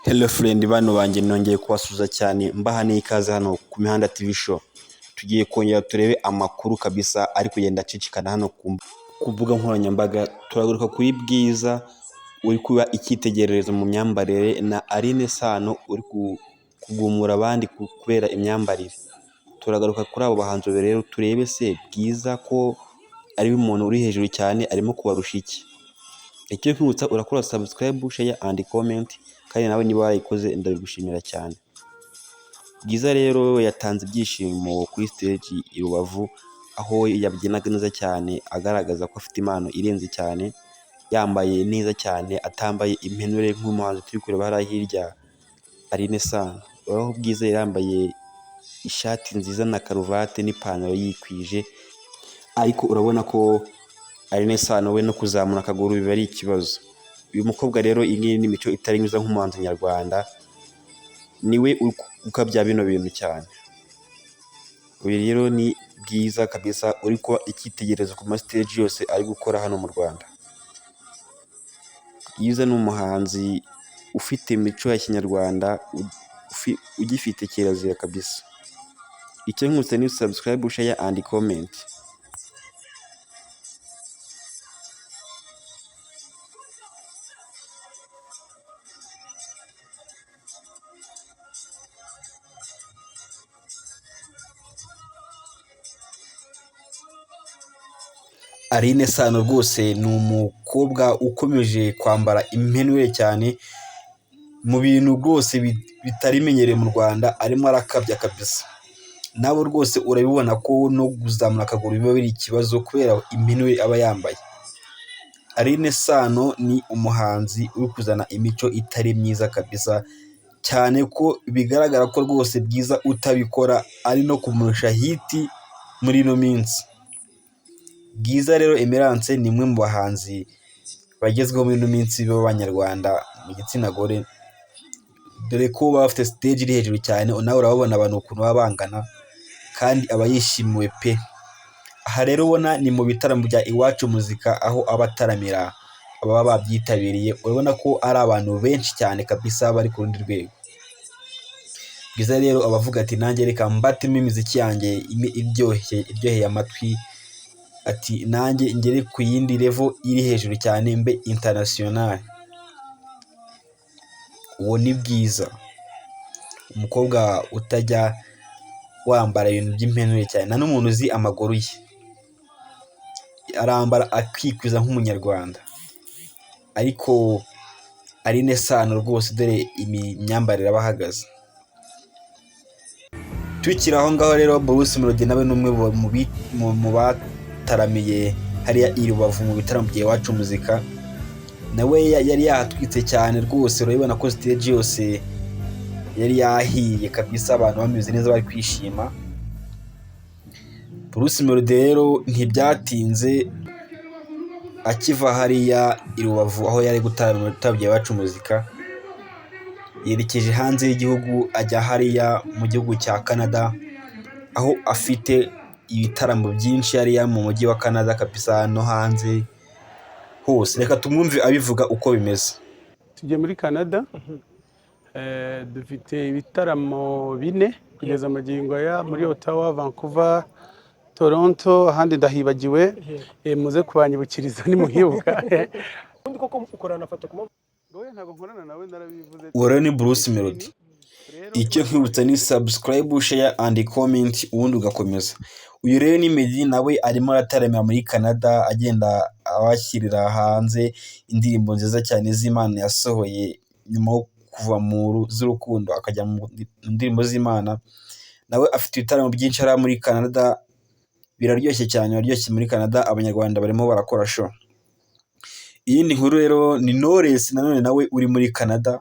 Hello friend, bano banjye nongeye kubasuhuza cyane, mbaha n'ikaze hano ku Mihanda TV Show. Tugiye kongera turebe amakuru kabisa ari kugenda acicikana hano ku mbuga nkoranyambaga. Turagaruka kuri Bwiza uri kuba icyitegererezo mu myambarire na Aline Sano uri kugumura abandi kubera imyambarire. Turagaruka kuri abo bahanzi babiri rero, turebe se Bwiza ko ari umuntu uri hejuru cyane arimo kubarusha iki? Icyo nkwibutsa, urakora subscribe, share and comment, kandi nawe niba warayikoze ndabigushimira cyane. Bwiza rero yatanze ibyishimo kuri stage i Rubavu, aho yabyinaga neza cyane agaragaza ko afite impano irenze cyane, yambaye neza cyane, atambaye impenure nk'umuhanzi turi kureba hariya hirya, Aline Sano. Aho Bwiza yari yambaye ishati nziza na karuvati n'ipantaro yikwije, ariko urabona ko Aline Sano we no kuzamura akaguru biba ari ikibazo. Uyu mukobwa rero, iyi ngiyi ni imico itari myiza nk'umuhanzi nyarwanda, niwe uri gukabya bino bintu cyane. Uyu rero ni Bwiza kabisa uri kuba icyitegererezo ku ma stage yose ari gukora hano mu Rwanda. Bwiza ni umuhanzi ufite imico ya kinyarwanda, ugifite kirazira kabisa. Icyo nkwibutsa ni subscribe, share and comment. Aline Sano rwose ni umukobwa ukomeje kwambara impenure cyane mu bintu rwose bitari bimenyerewe mu Rwanda, arimo arakabya kabisa. Nawe rwose urabibona ko no kuzamura akaguru biba biri ikibazo kubera impenure aba yambaye. Aline Sano ni umuhanzi uri kuzana imico itari myiza kabisa, cyane ko bigaragara ko rwose Bwiza utabikora ari no kumurusha hit muri ino minsi. Bwiza rero Emerance ni umwe mu bahanzi bagezweho muri ino minsi b'Abanyarwanda mu gitsina gore, dore ko baba bafite stage iri hejuru cyane, nawe urababona abantu ukuntu baba bangana kandi aba yishimiwe pe. Aha rero ubona ni mu bitaramo bya Iwacu Muzika, aho aba ataramira ababa babyitabiriye, urabona ko ari abantu benshi cyane kabisa bari ku rundi rwego. Bwiza rero aba avuga ati: "Nanjye reka mbatemo imiziki yanjye iryoshye, iryoheye amatwi", ati: "Nanjye ngere ku yindi level iri hejuru cyane, mbe international." Uwo ni Bwiza, umukobwa utajya wambara ibintu by'impenure cyane, nta n'umuntu uzi amaguru ye, arambara akikwiza nk'Umunyarwanda. Ariko Aline Sano rwose dore imyambarire aba ahagaze. Tukiri aho ngaho rero, Bruce Melody nawe ni umwe mu bataramiye hariya i Rubavu mu bitaramo bya Iwacu Muzika, nawe yari yahatwitse cyane rwose. Urabibona ko stage yose yari yahiye kabisa, abantu bameze neza, bari kwishima. Bruce Melody rero ntibyatinze, akiva hariya i Rubavu aho yari gutaramira bitaramo bya Iwacu Muzika, yerekeje hanze y'igihugu, ajya hariya mu gihugu cya Canada, aho afite ibitaramo byinshi hariya mu mujyi wa Canada kabisa no hanze hose. Reka tumwumve abivuga uko bimeze. Tugiye muri Canada, dufite ibitaramo bine kugeza magingo aya: muri Ottawa, Vancouver, Toronto, ahandi ndahibagiwe, muze kubanyibukiriza nimuhibuka. Ubundi koko ukorana na Fatakumavuta? Oya, ntabwo nkorana nawe, narabivuze. Uwo rero ni Bruce Melody. Icyo nkwibutsa ni subscribe, share and comment, ubundi ugakomeza. Uyu rero ni Meddy, nawe arimo arataramira muri Canada, agenda abashyirira hanze indirimbo nziza cyane z'Imana yasohoye nyuma yo kuva mu z'urukundo akajya mu ndirimbo z'Imana. Nawe afite ibitaramo byinshi hariya muri Canada, biraryoshye cyane, biraryoshye muri Canada, Abanyarwanda barimo barakora show. Iyindi nkuru rero ni Knowless nanone nawe uri muri Canada,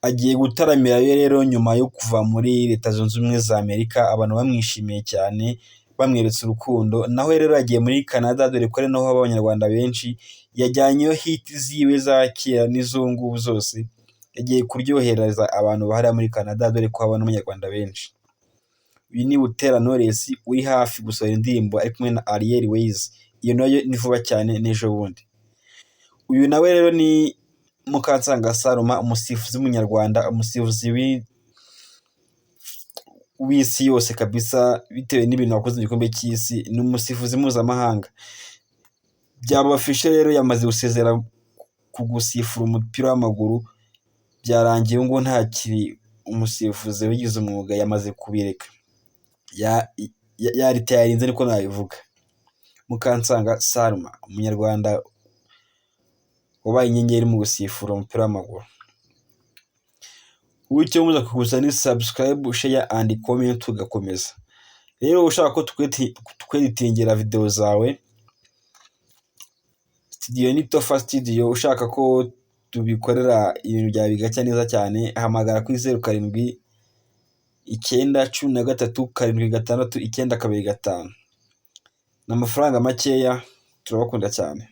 agiye gutaramirayo rero nyuma yo kuva muri Leta Zunze Ubumwe za Amerika, abantu bamwishimiye cyane, bamweretse urukundo. Naho rero yagiye muri Canada, dore ko ari naho haba Abanyarwanda benshi, yajyanyeyo hit ziwe za kera n'iz'ubu ngubu zose, yagiye kuryohereza abantu bahariya muri Canada, dore ko haba n'Abanyarwanda benshi. Uyu ni Butera Knowless uri hafi gusohora indirimbo ari kumwe na Ariel Wayz, iyo nayo ni vuba cyane n'ejo bundi. Uyu nawe rero ni Mukansanga Salma, umusifuzi w'umunyarwanda, umusifuzi w'isi yose kabisa, bitewe n'ibintu wakoze mu gikombe cy'isi, ni umusifuzi mpuzamahanga. Byaba official rero, yamaze gusezera ku gusifura umupira w'amaguru, byarangiye, ubu ngubu ntakiri umusifuzi wabigize umwuga, yamaze kubireka. Yaritayarinze, niko nabivuga. Mukansanga Salma, umunyarwanda wabaye inyenyeri mu gusifura umupira w'amaguru. Icyo muza kugusa ni subscribe, share and comment, tugakomeza. Rero ushaka ko tweditingira video zawe, studio ni Tofa Studio. Ushaka ko tubikorera ibintu byawe bigacya neza cyane, hamagara kuri 0791376925. Ni amafaranga makeya, turabakunda cyane.